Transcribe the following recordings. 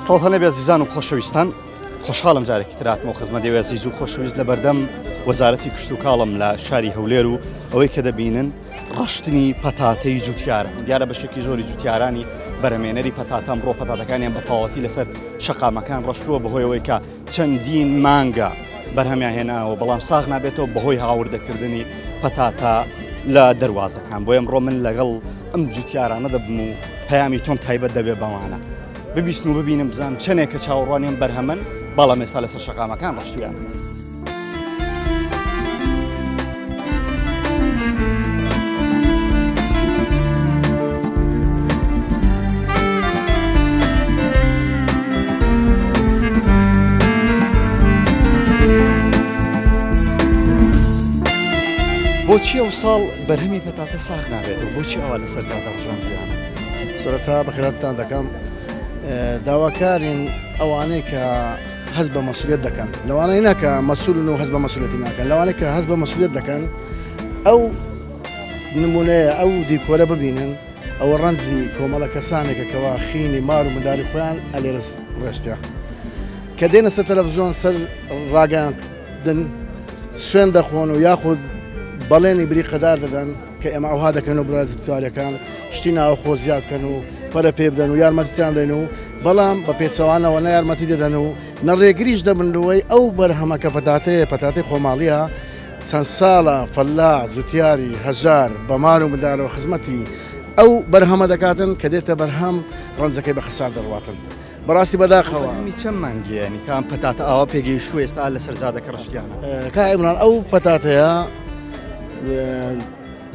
سڵاوتان لێبێ ئەزیزان و خۆشەویستان خۆشحاڵم جارێکی تر هاتمەوە خزمەت ئێوەی ئەزیز و خۆشەویست لە بەردەم وەزارەتی کشتوکاڵم لە شاری هەولێر و ئەوەی کە دەبینن ڕشتنی پەتاتەی جوتیارە دیارە بەشێکی زۆری جوتیارانی بەرەمێنەری پەتاتە ئەمڕۆ پەتاتەکانیان بە تەواوەتی لەسەر شەقامەکان ڕشتووە بەهۆیەوەی کە چەندین مانگە بەرهەمیان هێناوە بەڵام ساغ نابێتەوە بەهۆی هاوردەکردنی پەتاتە لە دەواازەکان بۆ ئەمڕۆ من لەگەڵ ئەم جوتیارانە دەبم و پەیامی تۆم تایبەت دەبێت بەوانە ببیستن و ببینم بزانم چەندێک کە چاوەڕوانیان بەرهەمن بەڵام ئێستا لەسەر شەقامەکان ڕشتویان. بۆچی ئەو ساڵ بەرهەمی پەتاتە ساغ نابێتەوە بۆچی ئەوە لەسەر زادە ڕژاندویانە سەرەتا بەخێراتتان دەکەم داواکارین ئەوانەی کە هەست بە مەسولیت دەکەن لەوانەیە ناکە مەسولن و هەست بە مەسولەتی ناکەن لەوانەیە کە هەست بە مەسولیت دەکەن ئەو نمونەیە ئەو دیکۆرە ببینن ئەوە ڕەنجی کۆمەڵە کەسانێکە کەوا خینی مار و منداری خۆیان ئەلێرە ڕێشتە کە دێنە سەر تەلەڤزیۆن سەر ڕاگەیاندن سوێن دەخۆن و یاخود بەڵێنی بریقەدار دەدەن کە ئێمە ئەوها دەکەن و برا جوتیارەکان شتی ناوخۆ زیاد بکەن و پەرە پێ بدەن و یارمەتیتان دەین و بەڵام بە پێچەوانەوە نە یارمەتی دەدەن و نە ڕێگریش دەبن لەوەی ئەو بەرهەمە کە پەتاتەیە پەتاتەی خۆماڵیە چەند ساڵە فەلاح جوتیاری هەژار بە مار و مندارەوە خزمەتی ئەو بەرهەمە دەکاتن کە دێتە بەرهەم ڕەنجەکەی بە خەسار دەڕواتن بەڕاستی بەداخەوە. بەرهەمی چەند مانگیە یانی تا ئەم پەتاتە ئاوا پێگەیشتووە ئێستا لەسەر جادەکە ڕشتیانە؟ کاک عیمران ئەو پەتاتەیە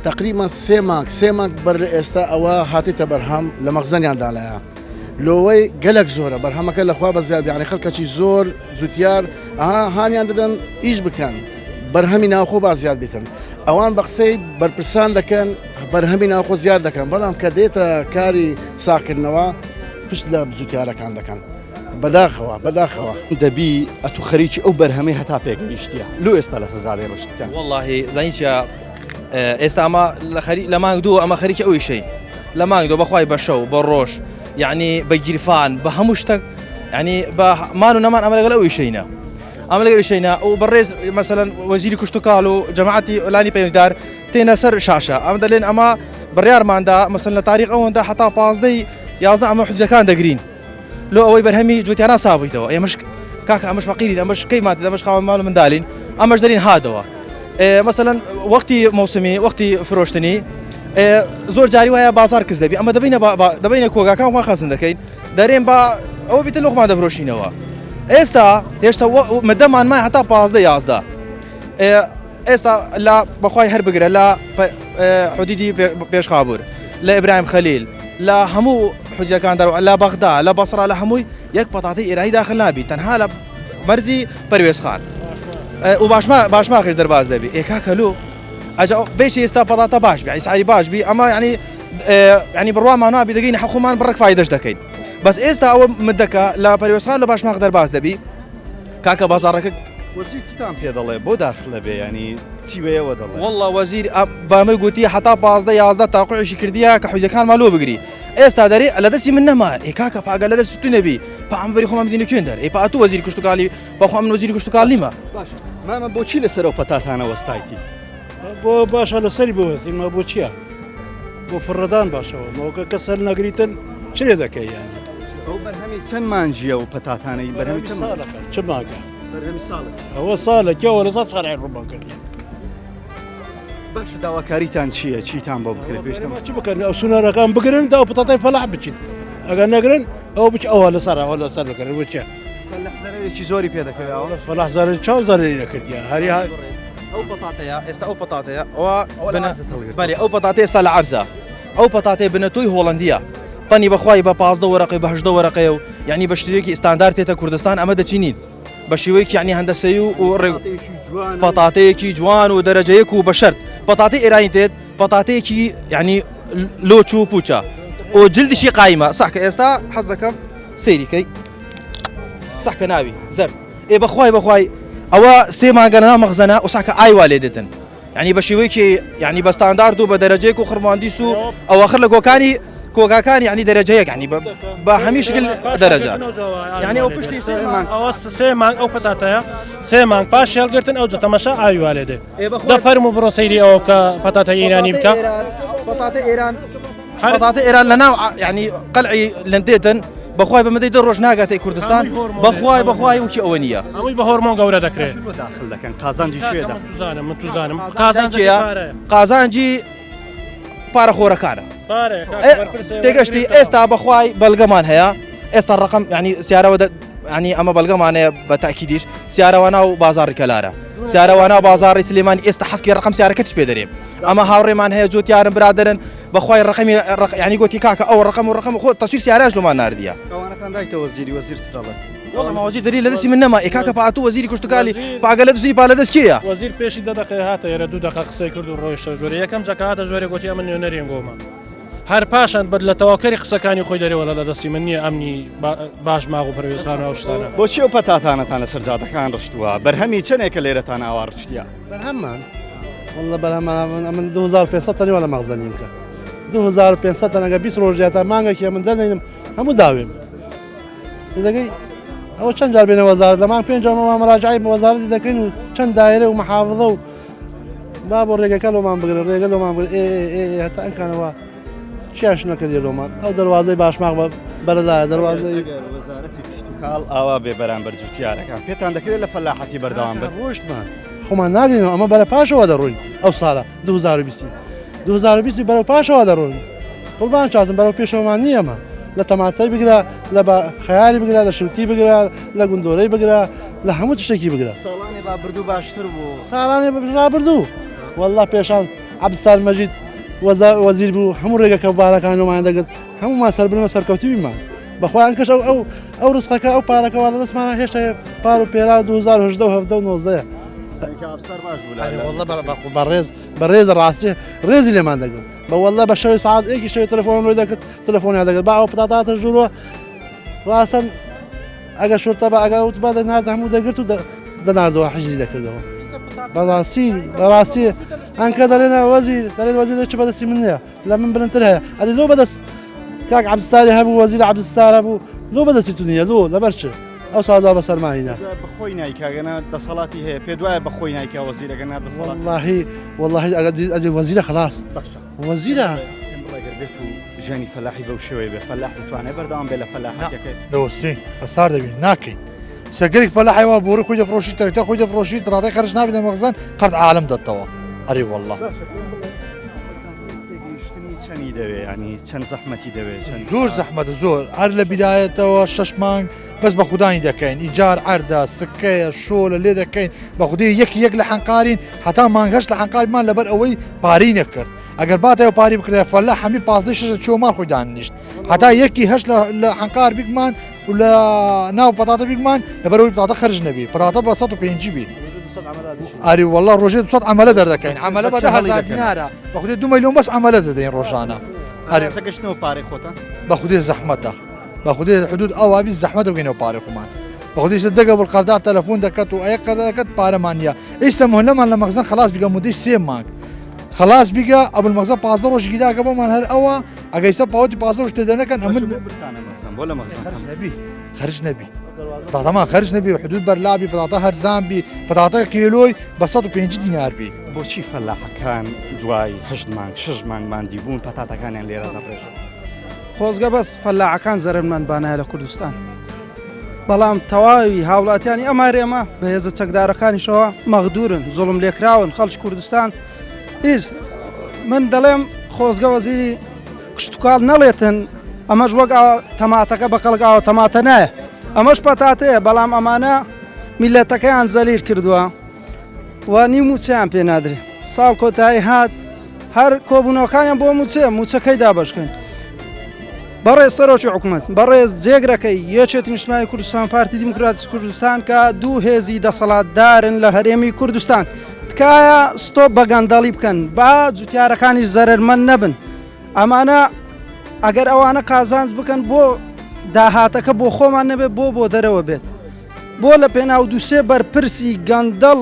تقریبا سێ مانگ سێ مانگ بەر لە ئێستا ئەوە هاتیتە بەرهەم لە مەخزەنیان دانایە لۆوەی گەلک زۆرە بەرهەمەکە لەخوا بە زیاد یعنی خەڵکەکی زۆر جوتیار ئەها هانیان دەدەن ئیش بکەن بەرهەمی ناوخۆ با زیاد بێتن ئەوان بە قسەی بەرپرسان دەکەن بەرهەمی ناوخۆ زیاد دەکەن بەڵام کە دێتە کاری ساکردنەوە پشت لە جوتیارەکان دەکەن بەداخەوە بەداخەوە. دەبی ئەتو خەریکی ئەو بەرهەمەی هەتا پێگەیشتیە لۆ ئێستا لە سەزادەی ڕشتتە. وەڵاهی زانی چیە ئێستا ئەمە لە خەری لە مانگ دوو ئەمە خەریکی ئەو ئیشەین لە مانگ دوو بەخوای بە شەو بە ڕۆژ یعنی بە گیرفان بە هەموو شتێک یعنی بە مان و نەمان ئەمە لەگەڵ ئەو ئیشەینە ئەمە لەگەڵ ئیشەینە ئەو بەڕێز مەسەلەن وەزیری کشتوکاڵ و جەماعەتی لانی پەیوەندیدار تێنە سەر شاشە ئەم دەلێن ئەمە بڕیارماندا مەسەن لە تاریخ ئەوەندە حتا پازدەی یازدە ئەمە حدودەکان دەگرین لۆ ئەوەی بەرهەمی جوتیانان سابوویتەوە ئێمەش کاکە ئەمەش فەقیرین ئەمەش کەی مات ئەمەش خاوەن ماڵ مندالین ئەمەش دەرین هادەوە مەسەلەن وەختی مۆسمی وەختی فرۆشتنی زۆر جاری وایە بازار کز دەبی ئەمە دەبینە دەبینە کۆگاکان وا خەزن دەکەین دەرێن با ئەوە بیتە لۆخمان دەفرۆشینەوە ئێستا هێشتا مدەمان مای هەتا پازدە یازدە ئێستا لە بەخوای هەر بگرە لە حدیدی پێشخابور لە ئیبراهیم خەلیل لە هەموو حدیەکان دەرەوە لە بەغدا لە بەسرا لە هەمووی یەک پەتاتەی ئێرانی داخل نابی تەنها لە مەرزی پەروێزخان و باشما باشماخش دەرباز دەبی ئێ کاکە لۆ ئەجا بێشی ئێستا پەتاتە باش بی ئیسعاری باش بی ئەمە ینی ینی بڕوامان نابی دەگەین حەخۆمان بڕک فایدەش دەکەین بەس ئێستا ئەوە مدەکە لە پەروێزخان لە باشماخ دەرباز دەبی کاکە بازاڕەکە وەزیر چتان پێ دەڵێ بۆ داخلە بێ ینی چی بەیەوە دەڵێ والله وەزیر بامەی گوتی حتا پازدە یازدە تاقعیشی کردیە کە حوجەکان مالۆ بگری ئێستا دەرێ لە دەستی من نەما ئێ کاکە پاگە لە دەست تو نەبی پا ئەم بەری خۆمان بدینە کوێن دەر ئێ پا تو وەزیر کشتتوکالی بەخوا من وەزیر کشتتوکال نیمە باشە مامە بۆچی لەسەر ئەو پەتاتانە وەستایتی بۆ باشە لەسەری بوەستین ما بۆ چییە بۆ فڕەدان باشەوە مەوکە کەس هەل نەگریتن چ لێ دەکەی یانی ئەو بەرهەمی چەند مانجیە و پەتاتانەی بەرهەمی چەند ساڵەکە چ ماگە بەرهەمی ساڵێک ئەوە ساڵە کێوە لەسەر شارعی ڕوومان کردی باشە داواکاریتان چییە چیتان بۆ بکرێت پێشتم چ بکەن ئەو سونەرەکان بگرن دا پتاتای فەلاح بچیت ئەگەر نەگرن ئەو بچ ئەوە لەسەر ئەوە لەسەر بکەن بچێ فەلاح زەرەرێکی زۆری پێ دەکەوێت فەلاح زەرەر چاو زەرەری نەکردیان هەری ئەو پەتاتەیە ئێستا ئەو پەتاتەیە ئەوە بەێ ئەو پەتاتە ئێستا لە عرزە ئەو پەتاتەی بنەتۆی هۆڵندیە تەنی بەخوای بە پازدە وەرەقی بە هەشدە وەرەقەیە و یعنی بە شتێکی ئستاندار تێتە کوردستان ئەمە دەچینین بە شێوەیەکی یعنی هەندەسەی و و ڕێ پەتاتەیەکی جوان و دەرەجەیەک و بەشەرت پەتاتی ئێرانی تێت پەتاتەیەکی یعنی لۆچ و پوچە و جلدیشی قایمە ساکە ئێستا حەز دەکەم سەیریکەی ساکە ناوی زەرد ئێ بەخوای بەخوای ئەوە سێ مانگە لەناو مەخزەنە ئوساکە ئای وا لێ دێتن یعنی بە شێوەیەکی یعنی بە ستاندارد و بە دەرەجەیەک و خڕماندیس و ئەوەخر لە گۆکانی کۆگاکان یعنی دەرەجە یەک یعنی بە هەمی شکل دەرەجە یعنی ئەو پشتی سێ مانگ ئەوە سێ مانگ ئەو پەتاتەیە سێ مانگ پاش هێڵگرتن ئەو تەمەشا ئاوی والێ دێ دە فەرمو بڕۆ سەیری ئەوە بکە پەتاتە ئێرانی بکە پەتاتە ئێران پەتاتە ئێران لە ناو یعنی قەلعی لەندێتن بەخوای بە مدەی دە ڕۆژ ناگاتەی کوردستان بەخوای بەخوای وکی ئەوە نییە ئەوەی بە هۆرمۆن گەورە دەکرێت داخل دەکەن قازانجی شوێ زانم من توزانم قازانجی قازانجی پارەخۆرەکانە تێگەشتی ئێستا بەخوای بەلگەمان هەیە ئێستا ڕقم ینی سیارەوە ینی ئەمە بەلگەمانەیە بە تاکیدیش سیارەوەنا و بازاری کەلارە سیارەوانە بازاری سلێمانی ئێستا حەسکی ڕقم سیارەکەت پێ دەرێ ئەمە هاوڕێمان هەیە جوتیارم برادرن بەخوای ڕقمی ینی گوتی کاکە ئەو ڕقم و ڕقم خۆ تەسویر سیارەش لەمان نردیە ئەوانەتان دایتە وەزیری وەزیر چ دەڵێ؟ وەڵا ما وەزیر دەری لە دەستی من نەما ئێ کاکە پاتوو وەزیری کشتوکالی پاگە لە دەستی پا لە دەست کێیە؟ وەزیر پێشی دە دەقەی هاتە ئێرە دوو دەقە قسەی کرد و ڕۆیشتە ژوورێ یەکەم جا کە هاتە ژوورێ گوتی ئەمن نوێنەری ئەنگۆمە هەر پاشان بەد لە تەواوکەری قسەکانی خۆی دەرێ وەڵا لە دەستی من نییە ئەمنی باش ماغ و پەروێزخان و ئەو شتانە. بۆچی ئەو پەتاتانەتان لەسەر جادەکان ڕشتووە؟ بەرهەمی چەنێکە لێرەتان ئاوا ڕشتیە؟ بەرهەممان واللە بەرهەمان ئەمن 2500 تەنی وە لە مەخزەنیم کە 2500 تەن ئەگەر 20 ڕۆژ زیاتر مانگێکی ئەمن دەنێنم هەموو داوێم دەگەی ئەوە چەند جار بێنە وەزارەت لە مانگ پێنج ئەمە مراجعی بە وەزارەتی دەکەین و چەند دایرە و محافظە و با بۆ ڕێگەکە لۆمان بگرە ڕێگە لۆمان بگرە ئێ ئێ ئێ هەتا ئەنکانەوە چیاش نەکردی لۆمان ئەو دەواازەی باشماغ بە بەرەدایە دەواازەی وەزارەتی کشتوکاڵ ئاوا بێ بەرامبەر جوتیارەکان پێتان دەکرێت لە فەلاحەتی بەردەوام بن ڕۆشتمان خۆمان ناگرین ئەمە بەرە پاشەوە دەڕۆین ئەو ساڵە 2020 2020 بەرەو پاشەوە دەڕۆین قوربان چاتم بەرەو پێشەوەمان نییە ئەمە لە تەماتەی بگرە لە بە خەیاری بگرە لە شوتی بگرە لە گوندۆرەی بگرە لە هەموو تشتێکی بگرە ساڵانی ڕابردوو باشتر بوو ساڵانی ڕابردوو والله پێشان عەبدولستار مەجید وەزیر بوو هەموو ڕێگەکە بارەکان لۆمان دەگرت هەموومان سەربرمە سەرکەوتویمان بەخوایان کەش ئەو ئەو ئەو ڕزقەکە ئەو پارەکەەوە لە دەستمانە هێشتا پار و پێرا 2018 و 17 و 19 بەڕێز بەڕێز ڕاستی ڕێزی لێمان دەگرت بە واللە بە شەوی سعات یەکی شەوی تەلەفۆنم لۆی دەکرد تەلەفۆنیان دەکرد با ئەو پتاتاتە ژوورەوە ڕاستن ئەگەر شورتە بە ئەگە وت بە دەنارد هەموو دەگرت و دەناردەوە حیزی دەکردەوە بەڕاستی بەڕاستی ئەنکە دەڵێنە وەزیر دەڵێن وەزیر چ بەدەستی من نییە لە من بلندتر هەیە ئەدی لۆ بەدەست کاک عەبدستاری هەبوو وەزیر عەبدستار هەبوو لۆ بەدەستی تو نییە لۆ لەبەر چ ئەو ساڵ بەسەرماهینە بەخۆی نایکاگەنا دەسەڵاتی هەیە پێ دوایە بەخۆی نایکا وەزیرەکە نا دەسەڵات واللهی واللهی ئەگەر وەزیرە خلاص وەزیرە ئەگەر بێت و ژیانی فەلاحی بەو شێوەیە بێ فەلاح دەتوانێت بەردەوام بێ لە فەلاحەتەکەی دەوەستین خەسار دەبین ناکەین سەگەرێک فەلاحی وا بۆڕی خۆی دەفرۆشی تەرکتەر خۆی دەفرۆشیت بەتاتای خەرج نابێت لە مەخزن قەرد عالم دەتەوە ئەرێ والله چەنی دەوێ ینی چەند زەحمەتی دەوێت زۆر زەحمەتە زۆر هەر لە بیدایەتەوە شەش مانگ بەس بە خودانی دەکەین ئیجار عەردە سکەیە شۆلە لێ دەکەین بە خودی یەکی یەک لە حەنقارین هەتا مانگەش لە حەنقارمان لەبەر ئەوەی پارەی نەکرد ئەگەر باتەوە پاری بکرێ فەلا هەمی پازدە شەش چۆمان خۆی دانیشت هەتا یەکی هەشت لە حەنقار بیگمان و لە ناو پەتاتە بیگمان لەبەرەوەی پەتاتە خرج نەبی پەتاتە بە 150 بی ئەری والله ڕۆژێ 200 عملە دەردەکەین عملە بە 10000 دینارە بە خودی 2 میلیۆن بەس عملە دەدەین ڕۆژانە ئەرێ گەشتنەوە پارەی خۆتان بە خودی زەحمەتە بە خودی حدود ئەوابی زەحمەتە بگەینەوە پارەی خۆمان بە خودی ئیستا دەگە بڵ قەردار تەلەفۆن دەکات و ئەیە قەردار دەکات پارەمان نییە ئیستا مهلەمان لە مەخزن خلاص بیگە مدەی سێ مانگ خلاص بیگە ئەبول مەخزن 15 ڕۆژ گیراکە بۆمان هەر ئەوە ئەگە ئیستا پاوەتی 15 ڕۆژ تێدا نەکەن ئەمن بۆ لە مەخزن خرج نەبی خرج نەبی پەتاتەمان خرج نەبی و حدود بەرلابی پەتاتە هەرزان بی پەتاتە کیلۆی بە 150 دینار بی بۆچی فەلاحەکان دوای هەشت مانگ شەش مانگ ماندی بوون پەتاتەکانیان لێرە دەڕێژن خۆزگە بەس فەلاعەکان زەرەرمەند بانایە لە کوردستان بەڵام تەواوی هاوڵاتیانی ئەم هەرێمە بە هێزە چەکدارەکانیشەوە مەغدورن زوڵم لێکراون خەڵکی کوردستان هیچ من دەڵێم خۆزگە وەزیری کشتتوکاڵ نەڵێتن ئەمەش وەک تەماتەکە بە کەڵک ئاوە تەماتە نایە ئەمەش پەتاتەیە بەڵام ئەمانە میلەتەکەیان زەلیل کردووە و نیو موچەیان پێ نادرێ ساڵ کۆتایی هات هەر کۆبوونەوەکانیان بۆ موچەیە موچەکەی دابشکەن بەڕێز سەرۆکی حکوومەت بەڕێز جێگرەکەی یەکێتی نیشتمانی کوردستان پارتی دیموکراتی کوردستان کە دوو هێزی دەسەڵاتدارن لە هەرێمی کوردستان تکایە ستۆپ بە گەندەڵی بکەن با جوتیارەکانی زەرەرمەند نەبن ئەمانە ئەگەر ئەوانە قازانج بکەن بۆ داهاتەکە بۆ خۆمان نەبێت بۆ بۆ دەرەوە بێت بۆ لە پێناو دووسێ بەرپرسی گەندەڵ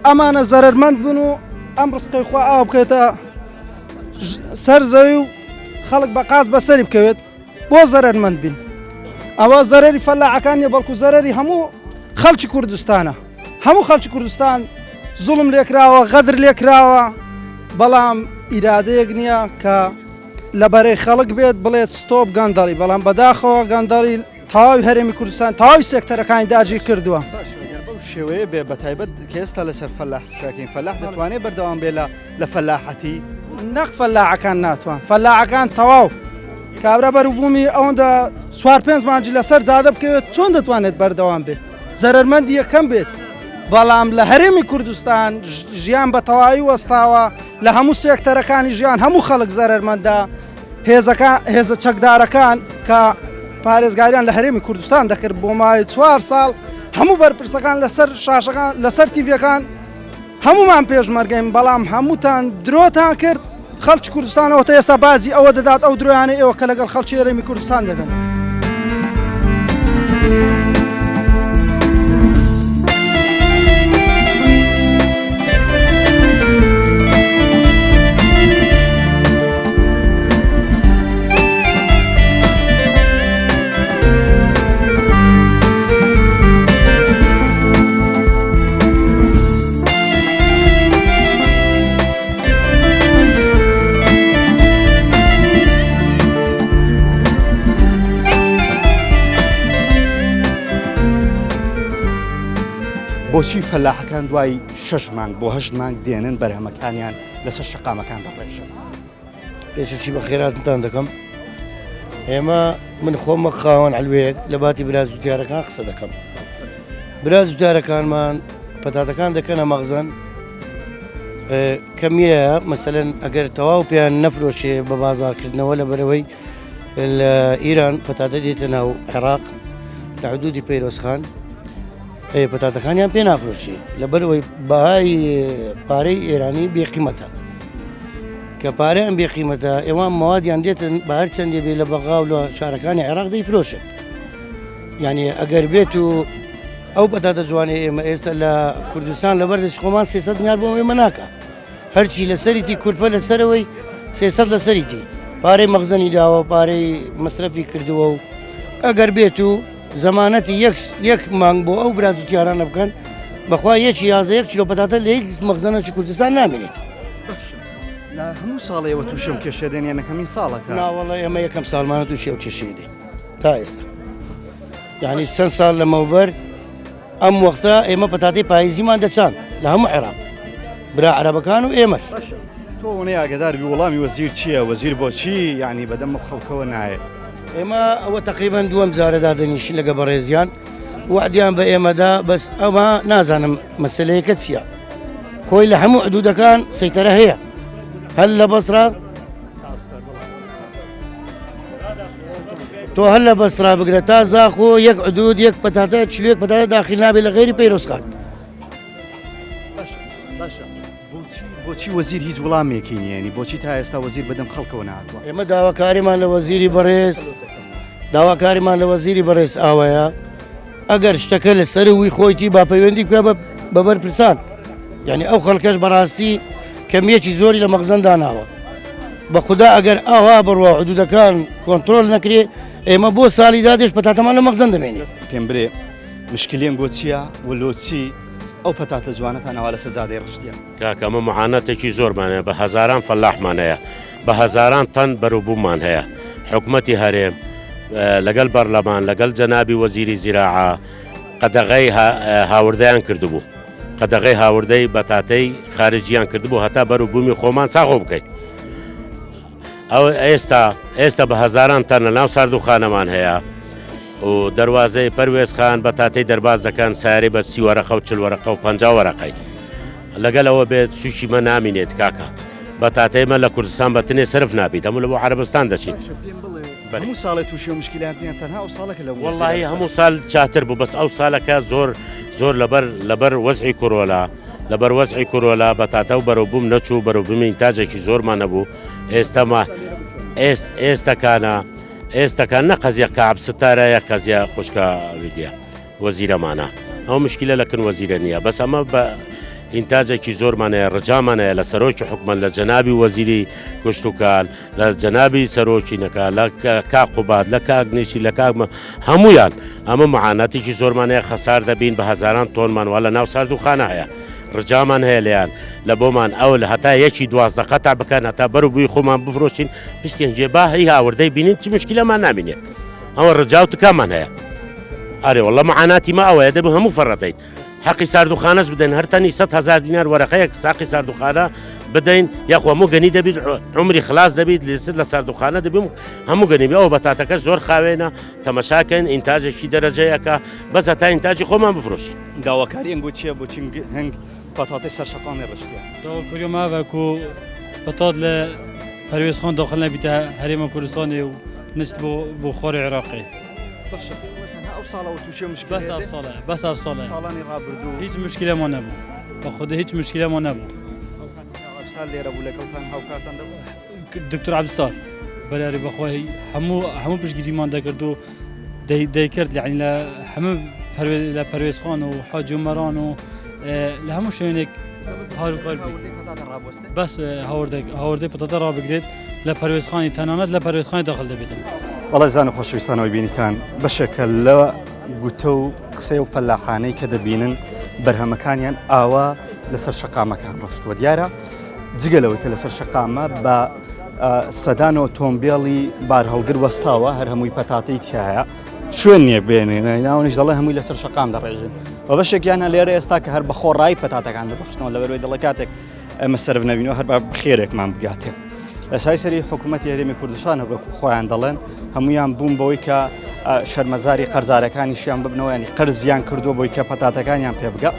ئەمانە زەرەرمەند بن و ئەم ڕستەی خوا ئاو بکەێتە سەر زەوی و. خەڵک بە قاز بەسەری بکەوێت بۆ زەرەرمەند بین ئەوە زەرەری فەلاحەکان نیە بەڵکو زەرەری هەموو خەڵکی کوردستانە هەموو خەڵکی کوردستان زوڵم لێکراوە غەدر لێکراوە بەڵام ئیرادەیەک نییە کە لە بەرەی خەڵک بێت بڵێت ستۆپ گەندەڵی بەڵام بەداخەوە گەندەڵی تەواوی هەرێمی کوردستان تەواوی سێکتەرەکانی داگیر کردووە. بەو شێوەیە بێ بە تایبەت کە ئێستا لەسەر فەلاح قسەکەین فەلاح دەتوانێت بەردەوام بێ لە لە فەلاحەتی؟ نەک فەلاحەکان ناتوان فەلاحەکان تەواو کابرا بەروبوومی ئەوەندە چوار پێنج مانگی لەسەر جادە بکەوێت چۆن دەتوانێت بەردەوام بێت زەرەرمەندی یەکەم بێت بەڵام لە هەرێمی کوردستان ژیان بە تەواوی وەستاوە لە هەموو سێکتەرەکانی ژیان هەموو خەڵک زەرەرمەندە هێزەکان هێزە چەکدارەکان کە پارێزگاریان لە هەرێمی کوردستان دەکرد بۆ ماوەی چوار ساڵ هەموو بەرپرسەکان لەسەر شاشەکان لەسەر تیڤەکان هەمومان پێشمەرگەین بەڵام هەمووتان درۆتان کرد خەڵکی کوردستانەوە تا ئێستا باجی ئەوە دەدات ئەو درۆیانە ئێوە کە لەگەڵ خەڵکی هەرێمی کوردستان دەکەن. بۆچی فەلاحەکان دوای شەش مانگ بۆ هەشت مانگ دێنن بەرهەمەکانیان لەسەر شەقامەکان دەڕێژن؟ پێشەکی بە خێراتتان دەکەم ئێمە من خۆم وەک خاوەن عەلوەیەک لە باتی برا جوتیارەکان قسە دەکەم برا جوتیارەکانمان پەتاتەکان دەکەنە مەخزن کەمیە مەسەلەن ئەگەر تەواو پێیان نەفرۆشێ بە بازارکردنەوە لە بەرەوەی لە ئیران پەتاتە دێتە ناو عێراق لە حدودی پەیرۆزخان پەتاتەکانیان پێ نافرۆشی لەبەرەوەی بەهای پارەی ئێرانی بێقیمەتە کە پارەیان بێقیمەتە ئێوان مەوادیان دێتن بە هەر چەندێ بێ لە بەغا و لە شارەکانی عێراق دەیفرۆشن یعنی ئەگەر بێت و ئەو پەتاتە جوانەی ئێمە ئێستا لە کوردستان لەبەر دەست خۆمان 300 دینار بۆ ئێمە ناکە هەرچی لەسەریتی کورفە لەسەرەوەی 300 لەسەریتی پارەی مەخزنی داوە پارەی مەسرەفی کردووە و ئەگەر بێت و زەمانەتی یەک یەک مانگ بۆ ئەو برا جوتیارانە بکەن بەخوا یەکی یازە یەک کیلۆ پەتاتە لە یەک مەخزەنەکی کوردستان نامێنێت. لە هەموو ساڵێوە تووشی ئەم کێشەیە دێن یان یەکەمین ساڵەکە؟ ناوەڵە ئێمە یەکەم ساڵمانە تووشی ئەو کێشەیە دێن تا ئێستا یعنی چەند ساڵ لەمەوبەر ئەم وەختە ئێمە پەتاتەی پاییزیمان دەچان لە هەموو عێراق برا عەرەبەکان و ئێمەش. تۆ ئەوەنەی ئاگادار بی وەڵامی وەزیر چییە؟ وەزیر بۆچی یعنی بەدەم خەڵکەوە نایە؟ ئێمە ئەوە تقریبان دووەم جارە دادەنیشین لەگە بەڕێزیان وعدیان بە ئێمەدا بەس ئەوە نازانم مەسلەیەکە چییە خۆی لە هەموو عدودەکان سەیتەرە هەیە هەر لە بەسرا تۆ هەر لە بەسرا بگرە تا زاخۆ یەک عدود یەک پەتاتە چلێک پەتاتە داخل نابێت لە غێری پەیرۆسخان بۆچی وەزیر هیچ وڵامێکی نییەنی بۆچی تا ئێستا وەزیر بەدەم خەڵکەوە ناتوە ئێمە داواکاریمان لە وەزیری بەڕێز داواکاریمان لە وەزیری بەڕێز ئاوایە ئەگەر شتەکە لە سەروی خۆیتی با پەیوەندی بکە بە بەرپرسان یعنی ئەو خەڵکەش بەڕاستی کەمیەکی زۆری لە مەخزەن داناوە بە خوددا ئەگەر ئاوا بڕوا حدودەکان کۆنتترۆل نەکرێ ئێمە بۆ ساڵی دادێش پەتاتەمان لە مەخزەن دەمێنێت پێم برێ مشکلێن بۆ چییە و لۆچی ئەو پەتاتە جوانەتان ئەوا لەسەر جادەی ڕشتیە؟ کاکە ئەمە معاناتێکی زۆرمان هەیە بە هەزاران فەلاحمان هەیە بە هەزاران تەن بەروبووممان هەیە حکومەتی هەرێم لەگەڵ بەرلەمان لەگەڵ جەنابی وەزیری زیراعە قەدەغەی هاوردەیان کردبوو قەدەغەی هاوردەی بەتاتەی خارجیان کردبوو هەتا بەروبوومی خۆمان ساغۆ بکەین ئەو ئێستا ئێستا بە هەزاران تەن لە ناو ساردوخانەمان هەیە و دەواازەی پەروێزخان بە تاتەی دەرباز دەکەن ساری بە سی وەرەقە و چل وەرەقە و پ وەرەقەی لەگەل ئەوە بێت سوکی مە نامینێت کاکە بە تاتەی مە لە کوردستان بە تنێ سرف نابیت هەموو لە بۆ عربستان دەچیت هەموو ساڵێ تووشی و مشکلات نییە تەنها ئەو ساڵەکە لە وەڵی هەموو ساڵ چاتر بوو بەس ئەو ساڵەکە زۆر زۆر لەبەر لەبەر وەزعی کۆرۆلا لەبەر وەزعی کۆرۆلا بەتاتە و بەرەو بووم نەچوو بەرەو بمین تاجێکی زۆرمان نەبوو ئێستەما ئێست ئێستەکانە ئێستەکان نە قەزیە کعب ستارە یە قەزیە خوشکە ویدە وەزیرەمانە ئەو مشکلە لە کن وەزیرە نییە بەس ئەمە بە ئینتاجێکی زۆرمان هەیە ڕجامان هەیە لە سەرۆکی حکومەت لە جەنابی وەزیری کشتوکال لە جەنابی سەرۆکی نەکا لە کاک قوباد لە کاک نێچیر لە کاک هەمویان ئەمە معاناتێکی زۆرمان هەیە خەسار دەبین بە هەزاران تۆنمان وا لە ناو ساردوخانە هەیە ڕجامان هەیە لێیان لە بۆمان ئەو لە هەتا یەکی 12 قەتا بکەن هەتا بەر بووی خۆمان بفرۆشین پشتیان جێ با هەی هاوردەی بینین چ مشکلەمان نامینێت ئەوە ڕجا و تکامان هەیە ئەرێ والله معاناتی ما ئەوەیە دەبێ هەموو فەڕەتین حەقی ساردوخانەش بدەن هەر تەنی 100 هزار دینار وەرەقەیەک ساقی ساردوخانە بدەین یاخوا هەموو گەنی دەبیت عمری خلاص دەبیت لێسر لە ساردوخانە دەبیم هەموو گەنی ئەو بەتاتەکە زۆر خاوێنە تەمەشاکەن ئینتاجێکی دەرەجەیەکە بەس هەتا ئینتاجی خۆمان بفرۆشین. داواکاری ئەنگۆ چییە بۆچی هەنگ پەتاتەی سەر شەقامی ڕشتیە؟ داواکاریە ماوە کو پەتات لە پەروێزخان داخل نەبیتە هەرێمە کوردستانی و نچت بۆ بۆ خۆری عێراقی. باشە پێم بڵێ تەنها ئەو ساڵەوە تووشی ئەو مشکلەیە بەس ئەو ساڵە بەس ئەو ساڵە ساڵانی ڕابردوو هیچ مشکلەمان نەبوو بە خودی هیچ مشکلەمان نەبوو. ئەو کاتەی کاک عەبدولستار لێرە بوو لەگەڵتان هاوکارتان دەبوو؟ دکتۆر عەبدولستار بەلاری بەخوای هەموو هەموو پشتگیریمان دەکرد و دەیکرد یعنی لە هەموو لە پەروێزخان و حاج عومەران و لە هەموو شوێنێک هاروکار بەس هاوردەی پەتاتە ڕابگرێت لە پەروێزخانی تەنانەت لە پەروێزخانی داخل دەبێتن. بەڵێ زان و خۆشەویستانەوەی بینیتان بەشێکە لە گوتە و قسەی و فەلاحانەی کە دەبینن بەرهەمەکانیان ئاوا لەسەر شەقامەکان ڕۆشتووە دیارە جگە لەوەی کە لەسەر شەقامە بە سەدان ئۆتۆمبێلی بارهەڵگر وەستاوە هەر هەمووی پەتاتەی تایە شوێن نییە بێنێ ناونیش دەڵێ هەمووی لەسەر شەقام دەڕێژن و بەشێکیان لێرە ئێستا کە هەر بەخۆڕایی پەتاتەکان دەبەخشنەوە لەبەرەوەی دەڵێ کاتێک ئێمە سەرف نەبینەوە هەر بە خێرێکمان بگاتێ. لە سای سەری حکوومەتی هەرێمی کوردستان وەکو خۆیان دەڵێن هەمویان بوون بەوەی کە شەرمەزاری قەرزارەکانیشیان ببنەوە ینی قەرزیان کردووە بۆی کە پەتاتەکانیان پێ بگە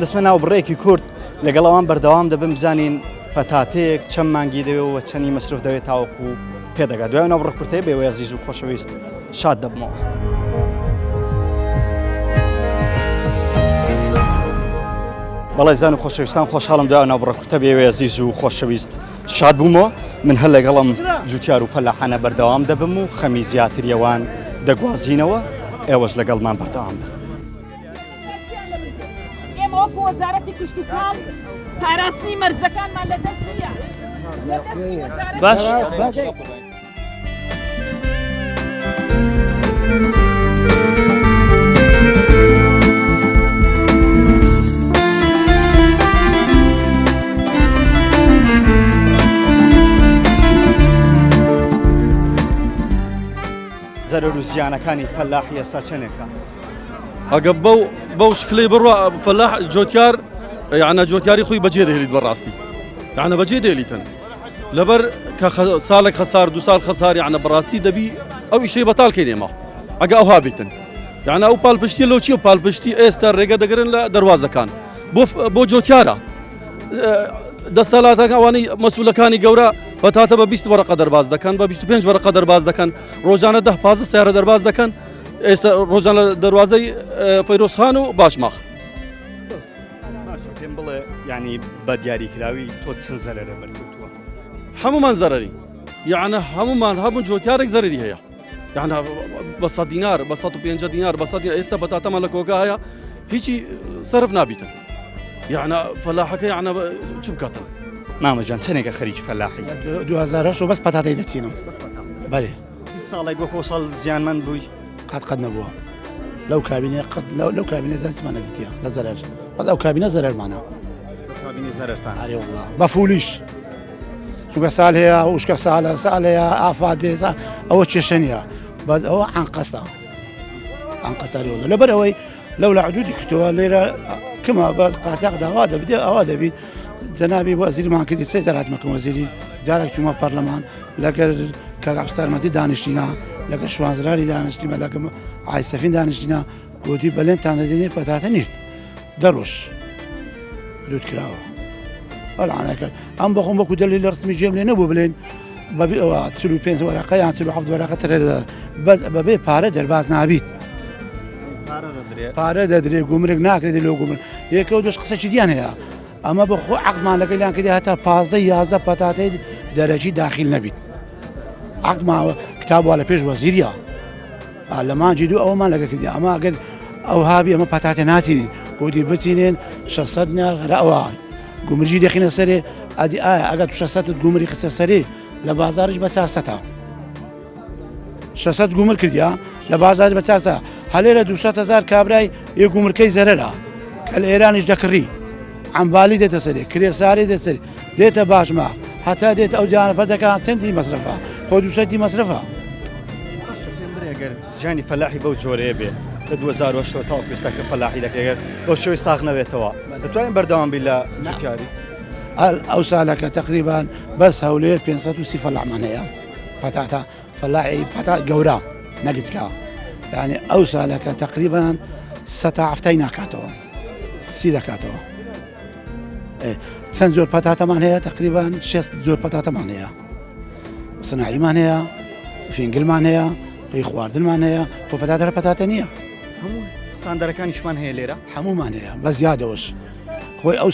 دەستمە ناو بڕێکی کورت لەگەڵ ئەوان بەردەوام دەبم بزانین پەتاتەیەک چەند مانگی دەوێت و چەنی مەسرف دەوێت تاوەکو پێدەگات دوای ناو بڕە کورتەیە بێوەی ئەزیز و خۆشەویست شاد دەبمەوە. بەڵێ زان و خۆشەویستان خۆشحاڵم دوای ناو بڕە کورتە بێوێ ئەزیز و خۆشەویست شاد بوومەوە من هەر لەگەڵم جوتیار و فەلاحانە بەردەوام دەبم و خەمی زیاتریەوان دەگوازینەوە ئێوەش لەگەڵمان بەردەوام بن. ئێمە وەکو وەزارەتی کشتوکاڵ پاراستنی مەرزەکانمان لەدەست نییە. باش زەرەر و زیانەکانی فەلاحی ئێستا چەندێکە؟ ئەگە بەو بەو شکلی بڕوا فەلاح جۆتیار یعنە جۆتیاری خۆی بەجێ دەهێلیت بەڕاستی یعنە بەجێ دێلیتن لەبەر کە ساڵێک خەسار دو ساڵ خەسار یعنە بەڕاستی دەبی ئەو ئیشەی بەتاڵ کەین ئێمە ئەگە ئەوها بیتن یعنە ئەو پاڵپشتی لۆ چیە پاڵپشتی ئێستا ڕێگە دەگرن لە دەواازەکان بۆ بۆ جۆتیارە دەسەڵاتەکە ئەوانەی مەسولەکانی گەورە بەتاتە بە 20 وەرەقە دەرباز دەکەن بە 25 وەرەقە دەرباز دەکەن ڕۆژانە ده 15 سیارە دەرباز دەکەن ئێستا ڕۆژانە دەواازەی فەیرۆسخان و باشماخ باشە پێم بڵێ یعنی بە دیاریکراوی تۆ چەند زەرەرە بەرکەوتووە؟ هەمومان زەرەری یعنە هەمومان هەموو جۆتیارێک زەرری هەیە یعنە بە 100 دینار بە 150 دینار بە 100 ئێستا بەتاتەمان لە کۆگا هەیە هیچی سەرف نابیتن یعنە فەلاحەکە یعنە چ بکاتن مامە جان چەندێکە خەریکی فەلاحی 2008 بەس پەتاتەی دەچینم بەێ هیچ ساڵێک وەکۆ ساڵ زیانمەند بووی؟ قەت قەت نەبووە لەو کابینێ قەت لەو کابینە زیانمان نەدیتە لە زەرەر بەس ئەو کابینە زەرەرمانە کابینی زەرەرتان ئەرێ والله بە فولیش چونکە سال هەیە وشکە ساڵە ساڵ هەیە ئافات دێ ئەوە کێشە نییە بەس ئەوە ئەنقەستە ئەنقەستاری والله لەبەر ئەوەی لەو لە عدودی کردەوە لێرە کما بە قاچاق داوا دەبێت ئەوە دەبیت جەنابی وەزیرمان کردی سێ جار هاتمەکەم وەزیری جارێک چوومە پەرلەمان لەگەر کاک عەبدولستار مەزید دانیشتینە لەگەر شوانزراری دانیشتیمە لەگەڵ عایسەفین دانیشتینە گوتی بەلێنتان دەدێنێ پەتاتە نیت دەڕۆژ حدود کراوە ئەلعانەکە ئەم بەخۆم وەکو دەلی لە ڕسمی جێم لێ نەبوو بلێن بەبێ ئەوە 45 وەرەقە یان 47 وەرەقە ترە بەس بەبێ پارە دەرباز نابیت پارە دەدرێ گومرگ ناکرێت لۆ گومرگ یەکەوە دوش قسەکی دیان هەیە ئەمە بە خۆ عقدمان لەگەڵیان کردی هەتا پازدە یازدە پەتاتەی دەرەکی داخیل نەبیت عقدماوە کتاب وا لە پێش وەزیریا لە مانجی دوو ئەومان لەگە کردی ئەمە ئەگەر ئەو هابی ئەمە پەتاتە ناتینین گوتی بچینێن 600 نار هەرە ئەوە. گومرگی دەخینە سەرێ ئەدی ئایا ئەگەر تو شەسەتت گومری خستە سەرێ لە بازاریش بە چارسەتە شەسەد گومر کردیا لە بازاری بە چارسە هەلێرە 200 هزار کابرای یە گومرکەی زەرەرە کە لە ئێرانیش دەکڕی عەمبالی دێتە سەرێ کرێساری دێتە سەرێ دێتە باشماخ هەتا دێت ئەو جانەپە دەکات چەندی مەسرەفە خۆ دووسەدی مەسرەفە. باشە پێم بڵێ گەر ژیانی فەلاحی بەو جۆرەیە بێ لە 2008 ەوە تاوەکو ئێستا کە فەلاحی دەکەی گەر بەو شێوەی ساغ نەبێتەوە دەتوانین بەردەوام بی لە جوتیاری؟ ئەو سالەکە تقریبان بەس هەولێر 530 فەلاحمان هەیە پەتاتە فەلاحی پەتا گەورە نەگچکە یعنی ئەو سالەکە تقریبان سەتا هەفتای ناکاتەوە سی دەکاتەوە چەند زۆر پەتاتەمان هەیە تقریبان شێست زۆر پەتاتەمان هەیە سناعیمان هەیە فینگلمان هەیە خۆی خواردنمان هەیە خۆ پەتاتە پەتاتە نییە هەموو ستاندەرەکانیشمان هەیە لێرە هەمومان هەیە بە زیادەوەش خۆی ئەو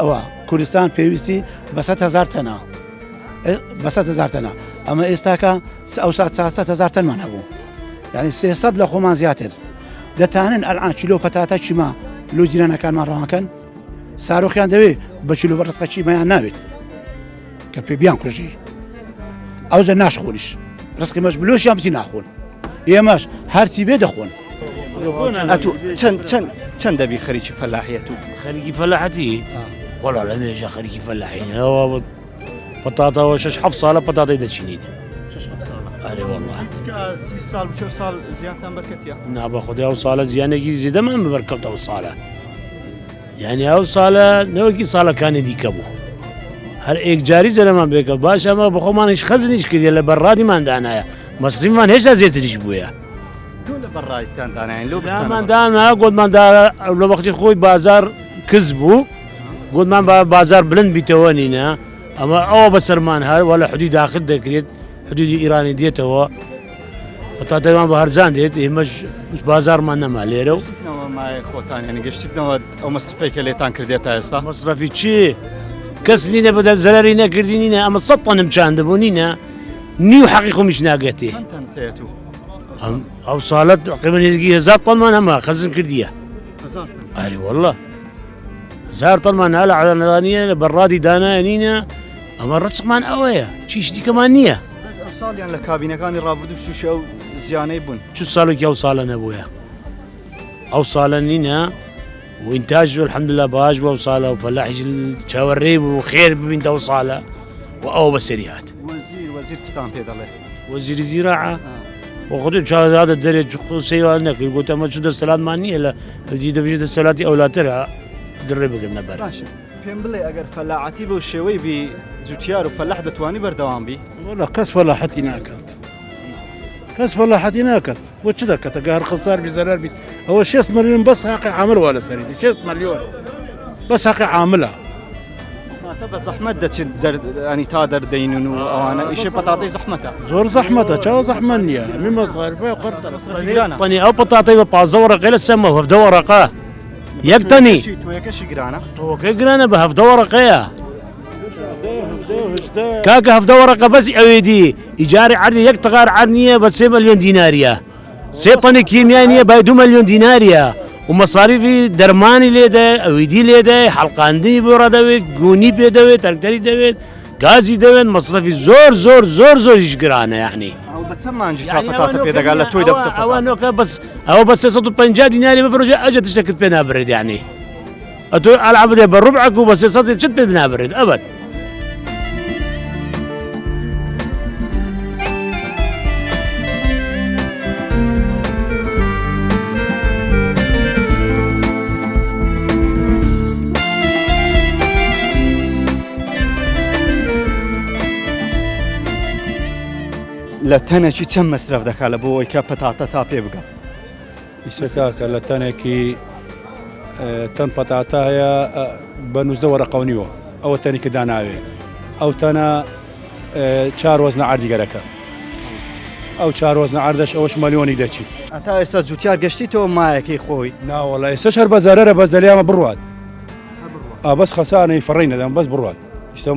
ئەوە کوردستان پێویستی بە هزار تەنە بە هزار تەنە ئەمە ئێستاکە ئەو 400 هزار تەنمان هەبوو یعنی 300 لە خۆمان زیاتر دەتانن ئەلعان کیلۆ پەتاتە چیما لۆ جیرانەکانمان ڕەوانکەن سارۆخیان دەوێ بە کیلۆ بە ڕزقە چیمایان ناوێت کە پێ بیان کوژی ئەوجە ناشخۆنیش ڕزقی مەش بلۆشیان بچی ناخۆن ئێمەش هەرچی بێ دەخۆن ئەتو چەند چەند چەند دەبی خەریکی فەلاحیەت و خەریکی فەلاحەتی وەڵا لە مێژە خەریکی فەلاحینەوە پەتاتەوە شش حەفت ساڵە پەتاتەی دەچینین ئەرێ والله سی ساڵ بچێ ساڵ زیانتان بەرکەتیە نا بە خودای ئەو ساڵە زیانێکی زیدەمان بەرکەوت ئەو ساڵە یعنی ئەو ساڵە نەوەکی ساڵەکانی دیکە بوو هەر ئێکجاری زەرەمان بێکە باش ئەمە بەخۆمانیش خەزنیش کردە لە بەڕادیمان دانایە مەسریمان هێشتا زیاتریش بووە لە بەڕایتان داناین لۆ مان دانا گۆتمان دا لە وەختی خۆی بازار کز بوو گوتمان با بازار بلند بیتەوە نینە ئەمە ئەوە بەسەرمان هەر وە لە حدود داخل دەکرێت حدودی ئیرانی دێتەوە پەتاتەمان بە هەرزان دێت ئێمەش بازارمان نەما لێرە و خۆتان یعنی گەشتنەوە ئەو مەسرفەی کە لێتان کردێت تا ئێستا مەسرەفی چی کەس نینە بەدە زەرری نەکردی نینە ئەمە سە تەنم چاندبوو نینە نیو حەقی خۆمیش ناگەتێ ئەو ساڵەت تقریبا نزیکی هزار تەنمان هەما خەزن کردیە ئەری والله هزار تەنمان ها لە عەرەنەرانیە لە بەڕادی دانایە نینە ئەمە ڕچمان ئەوەیە چیش دیکەمان نییە بەس ئەو ساڵیان لە کابینەکانی ڕابردوو تووشی ئەو زیانەی بوون چ ساڵێکی ئەو ساڵە نەبووە ئەو ساڵە نینە و ئینتاج الحمد لله باش بوو ئەو ساڵە و فەلاحیش چاوەڕێ بوو خێر ببین ئەو ساڵە و ئەوە بەسەری هات وەزیر وەزیر چتان پێ دەڵێ وەزیری زیراعە وخودی چاوەدە دەرێ قسەی نەکرد گوت ئەمە چ دەسەلاتمان نییە لە دی دەبژی دەسەلاتی ئەولاترە دڕێ بگرنە بەر باشە پێم بڵێ ئەگەر فەلاعەتی بەو شێوەی بی جوتیار و فەلاح دەتوانی بەردەوام بی وەڵا کەس فەلاحەتی ناکات کەس فەلاحەتی ناکات بۆ چ دەکات ئەگەر هەر خەسار بی زەرەر بیت ئەوە 6 ملیۆن بەس حەقی عامل وا لەسەری 6 ملیۆن بەس حەقی عاملە پەتاتە بە زەحمەت دەچێت ینی تا دەردەینن و ئەوانە ئیشە پەتاتەی زەحمەتە زۆر زەحمەتە چاوە زەحمەت نییە هەمی مەسارفە قەرتە تەنی ئەو پەتاتەی بە پازە وەڕەقەی لە سەمە هەفتە وەڕەقە یەک تەنی تۆیەکەشی گرانە تۆکە گرانە بە هەفتە وەڕەقەیە کاکە هەفتە وەڕەقە بەس ئەوێدی ئیجاری عەردی یەک تەغار عەرد نییە بە سێ ملیۆن دیناریە سێ تەنی کیمیای نییە بای دو ملیۆن دیناریە و مەساریفی دەرمانی لێدە ئەویدی لێدە حەڵقاندنی بۆ ڕادەوێت گونی پێ دەوێت تەرکتەری دەوێت گازی دەوێت مەسرەفی زۆر زۆر زۆر زۆریش گرانە یعنی ئەو بە چەند مانگی تا پەتاتە پێ دەگات لە تۆی دەبتە ئەوە نۆکە بەس ئەوە بە 350 دیناری بفرۆشە ئەجە تشتێکت پێ نابرێت یعنی ئەتۆ ئەلعب بدە بە ڕوبعەک و بە 300 چت پێ نابرێت ئەبەد لە تەنێکی چەند مەسرەف دەکات لە بۆ ئەوەی کە پەتاتە تا پێ بگە ئیسە کاکە لە تەنێکی تەن پەتاتە هەیە بە نوزدە وەرەقە و نیوە ئەوە تەنی کە داناوێ ئەو تەنە چار وەزنە عەردی گەرەکە ئەو چار وەزنە عەردەش ئەوەش ملیۆنی دەچی هەتا ئێستا جوتیار گەشتیتەوە مایەکەی خۆی ناوەڵا ئێستاش هەر بە زەرەرە بەس دەلیامە بڕوات ئا بەس خەسانەی فڕی نەدەم بەس بڕوات ئیستا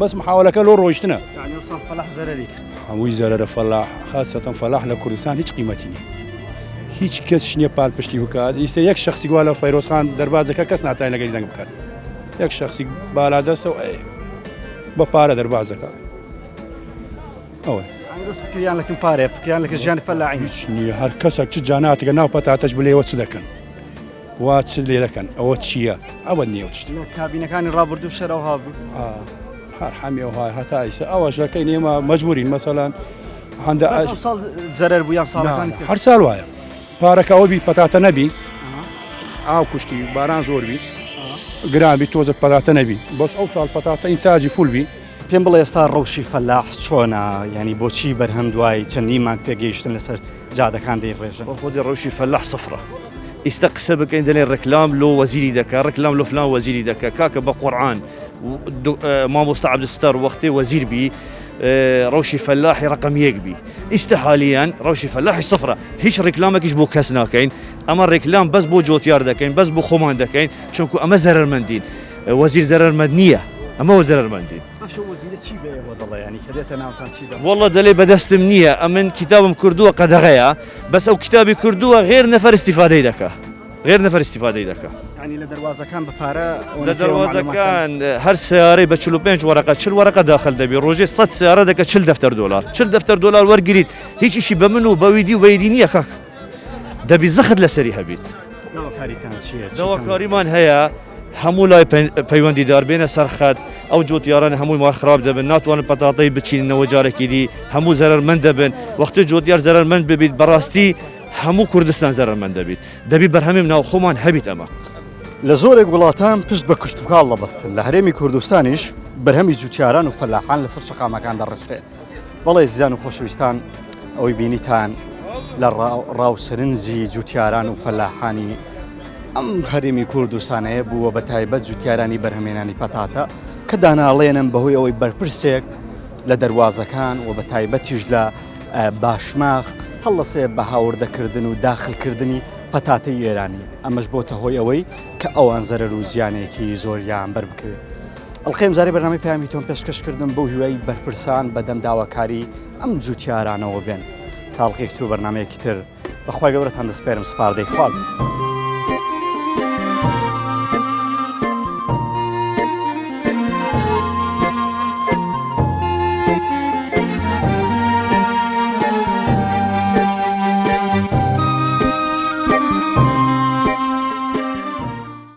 بەس محاولەکە لۆ ڕۆیشتنە یعنی ئەو ساڵ فەلاح زەرەری کرد هەمووی زەرەرە فەلاح خاصەتەن فەلاح لە کوردستان هیچ قیمەتی نییە هیچ کەس نییە پالپشتی بکات ئیستا یەک شخصی گوا لە فەیرۆزخان دەربازەکە کەس ناتوانێت لەگەری دەنگ بکات. یەک شخصی بالادەستە و ئەی بە پارە دەرباز دەکات ئەوە بەس فکریان لەکن پارەیە فکریان لەکە ژیانی فەلاحین هیچ نییە هەر کەسێک چ جاناتێکە ناو پەتاتەش بلێوە چ دەکەن وا چ لێ دەکەن ئەوە چییە ئەوە نییە و شت لە کابینەکانی ڕابردوو شەرەوها بوو هەر حەمی ئەو های هەتا ئیسە ئەوەش دەکەین ئێمە مەجبورین مەسەلەن هەندە بەس ئەو ساڵ زەرەر بوو یان ساڵەکانی تر؟ هەر ساڵ وایە پارەکە ئەوە بی پەتاتە نەبی ئاو کوشتی باران زۆر بی گران بی تۆزە پەتاتە نەبی بەس ئەو ساڵ پەتاتە ئینتاجی فول بی پێم بڵێ ئێستا ڕەوشی فەلاح چۆنە یعنی بۆچی بەرهەم دوای چەندین مانگ پێگەیشتن لەسەر جادەکان دەیڕێژن؟ خۆدی ڕەوشی فەلاح سفرە ئیستا قسە بکەین دەلێن ڕێکلام لۆ وەزیری دەکا ڕێکلام لۆ فلان وەزیری دەکا کاکە بە قورعان مامۆستا عەبدولستار وەختێ وەزیر بی ڕەوشی فەلاحی ڕقم یەک بی ئیستا حالیان ڕەوشی فەلاحی سفرە هیچ ڕێکلامێکیش بۆ کەس ناکەین ئەمە ڕێکلام بەس بۆ جۆتیار دەکەین بەس بۆ خۆمان دەکەین چونکو ئەمە زەرەرمەندین وەزیر زەرەرمەند نییە ئەمە زەرەرمەندین باشە وەزیرە چی بە ئێوە دەڵێ ینی کە دێتە ناوتان چی دەڵێ؟ واللە دەلێ بەدەستم نییە ئەمن کیتابم کردووە قەدەغەیە بەس ئەو کیتابی کردووە غێر نەفەر ئیستیفادەی دەکا غێر نەفەر ئیستیفادەی دەکا. یعنی لە دەروازەکان بە پارە لە دەروازەکان هەر سیارەی بە 45 وەرەقە 40 وەرەقە داخل دەبی ڕۆژێ 100 سیارە دەکە 40 دەفتەر دۆلار 40 دەفتەر دۆلار وەرگریت هیچ ئیشی بە من و بەویدی و بەیدی نییە کاک دەبی زەخت لەسەری هەبیت. داواکاریتان چییە؟ داواکاریمان هەیە هەموو لای پەیوەندیدار بێنە سەر خەت، ئەو جوتیارانە هەمووی مار خراپ دەبن، ناتوانن پەتاتەی بچیننەوە جارێکی دی، هەموو زەرەرمەند دەبن، وەختی جوتیار زەرەرمەند ببیت بەڕاستی هەموو کوردستان زەرەرمەند دەبیت، دەبی بەرهەمی ناوخۆمان هەبیت ئەمە. لە زۆرێک وڵاتان پشت بە کشتوکاڵ دەبەستن، لە هەرێمی کوردستانیش بەرهەمی جوتیاران و فەلاحان لەسەر شەقامەکان دەڕشترێت. بەڵێ زیان و خۆشەویستان ئەوەی بینیتان لە ڕاو سەرنجی جوتیاران و فەلاحانی ئەم هەرێمی کوردستانەیە بووە بە تایبەت جوتیارانی بەرهەمێنانی پەتاتە کە داناڵێنن بەهۆی ئەوەی بەرپرسێک لە دەواازەکان و بە تایبەتیش لە باشماخ هەڵەسێ بە هاوردەکردن و داخلکردنی پەتاتەی ئێرانی ئەمەش بۆتە هۆی ئەوەی کە ئەوان زەرەر و زیانێکی زۆریان بەر بکەوێت. ئەڵقەی ئەمجارەی بەرنامەی پەیامی تۆم پێشکەش کردم بەو هیوای بەرپرسان بەدەم داواکاری ئەم جوتیارانەوە بێن تا ئەڵقەیەکی تر و بەرنامەیەکی تر بەخوای گەورەتان دەسپێرم سپاردەی خوا بن.